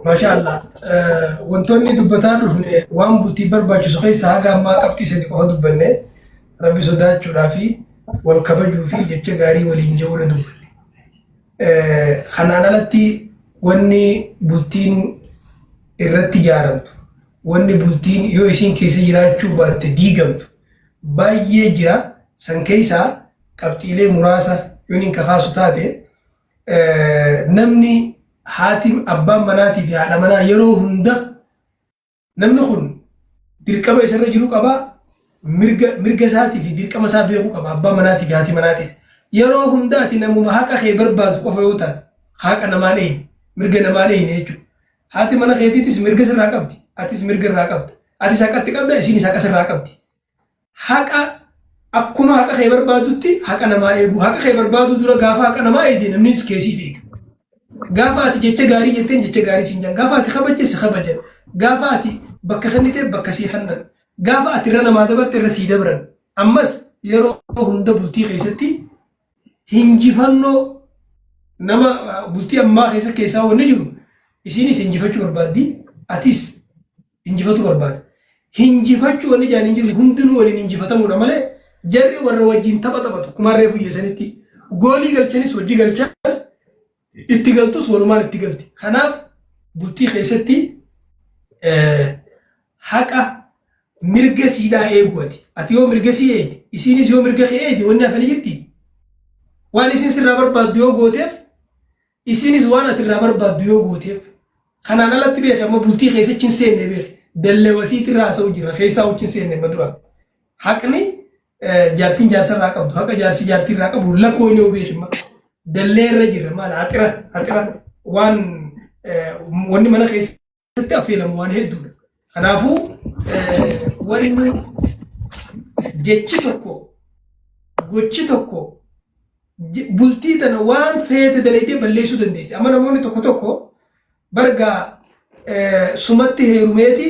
Maasha Allah. Wantoonni dubbataa dhufne waan bultii barbaachisu keessaa haga ammaa qabxii sadi qofa dubbanne rabbi sodaachuudhaa fi wal kabajuu fi jecha gaarii waliin jechuudha dubbanne. Kanaan alatti wanni bultiin irratti ijaaramtu, wanni bultiin yoo isiin keessa jiraachuu baatte diigamtu baay'ee jira. San keessaa qabxiilee muraasa yoon hin kakaasu taate namni haati abbaan manaatii fi haadha manaa yeroo hunda namni kun dirqama isarra jiru qaba mirga mirga isaatii fi dirqama isaa beekuu qaba abbaan manaatii fi haati manaatis yeroo hunda ati namuma haqa kee barbaadu qofa yoo taate haqa namaan eeyne mirga namaan eeyne jechuudha. Haati mana keetiitis mirga sirraa qabdi atis mirga irraa qabda atis haqatti qabda isiinis haqa sirraa qabdi. Haqa akkuma haqa kee barbaadutti haqa namaa eeguu. Haqa kee barbaaduu dura gaafa haqa namaa eegde namnis kee siif eega. Gaafa ati jecha gaarii jetteen jecha gaarii siin jedhan. Gaafa ati kabajje si kabajan. Gaafa ati bakka kennite bakka sii kennan. Gaafa ati irra namaa dabarte irra sii dabran. Ammas yeroo hunda bultii keessatti hinjifannoo nama bultii ammaa keessa keessaa wanni jiru isiinis hinjifachuu barbaaddi atis injifatu barbaada. Hinjifachuu wanni jaan hin jiru hundinuu waliin injifatamuudha malee jarri warra wajjin tapha taphatu kumaan reefu jeesanitti goolii galchanis hojii galchan itti galtus walumaan itti galti. Kanaaf bultii keessatti haqa mirga siidhaa eegu ati. Ati yoo mirga sii eegde isiinis yoo mirga kee eegde wanni hafanii jirti. Waan isin sirraa barbaaddu yoo gooteef Isiinis waan ati irraa barbaaddu yoo gooteef. Kanaan alatti beeki amma bultii keessa hin seenne beeki. Dallewasiiti irraa haasa'u jirra keessaa hin seenne amma dura. Haqni jaartiin jaarsa irraa qabdu haqa jaarsi jaartii irraa qabu lakkoo inni beeki amma. Dallee irra jirra maal haxira haxira waan wanni mana keessa keessatti affeelamu waan hedduudha. Kanaafuu wanni jechi tokko gochi tokko bultii tana waan feete dalaydee balleessuu dandeessi. Amma namoonni tokko tokko bargaa sumatti heerumeeti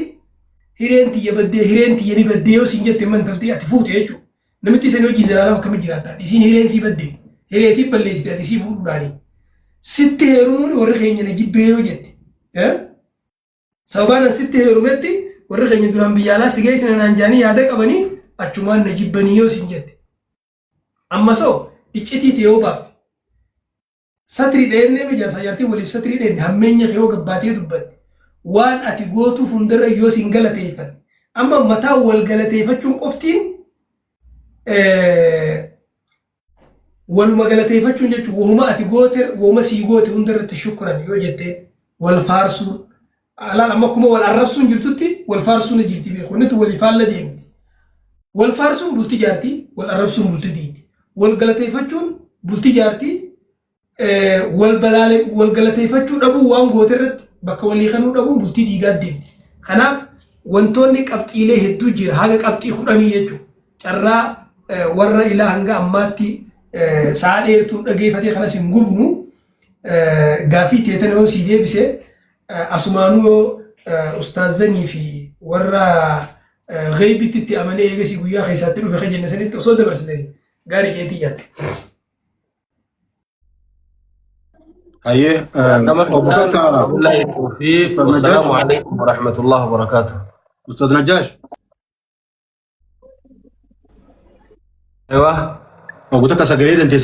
hireen tiyya baddee hireen tiyya ni baddee yoo siin jette immoo intalti ati fuute jechuudha. Namitti isin hojii zalaalam akkamitti jiraata? Isiin hireen sii badde hiree sii balleessite ati sii fuudhuudhaani. Sitti heerumuun warri keenya na jibbee yoo jette. Sababaan an sitti heerumetti warri keenya duraan biyya alaa si geessina naan jaanii yaada qabanii achumaan na jibbanii yoo siin jette. Amma soo iccitii ta'e yoo baafte. Satrii dheennee mi jaarsa jaartii waliif satrii dheenne hammeenya kee yoo gabbaatee dubbatte waan ati gootuuf hundarra yoo siin galateeffanne amma mataa wal galateeffachuun qoftiin waluma galateeffachuun jechuun wahuma ati goote wahuma sii goote hundarratti shukran yoo jettee wal faarsuun alaal amma akkuma wal arrabsuun jirtutti wal faarsuun ni jirti beeku wanni tun walii faalla deemti. Wal faarsuun bulti jaarti wal arrabsuun bulti diigdi. Wal galateeffachuun bulti jaarti wal balaale wal galateeffachuu dhabuu waan goote irratti bakka walii kennuu dhabuun bultii diigaa deemti. Kanaaf wantoonni qabxiilee hedduu jira haga qabxii 10 jechuudha. Carraa warra ilaa hanga ammaatti sa'a dheertuun dhageeffatee kanas hin gubnu gaafii teetan yoo sii deebise asumaanuu yoo ustaazanii fi warra gheeybitti itti amanee eegasii guyyaa keessaatti dhufe kan jenne sanitti osoo dabarsitanii gaarii keetii yaada. Hayyee Nama obbo kennaan Takka wabillahi tawfiiq Ustaz Najaash wassalaamu alaikum warahmatullahi wabarakaatuh. Ustaz Najaash Aywa. obbo Takka sagalee danteessanii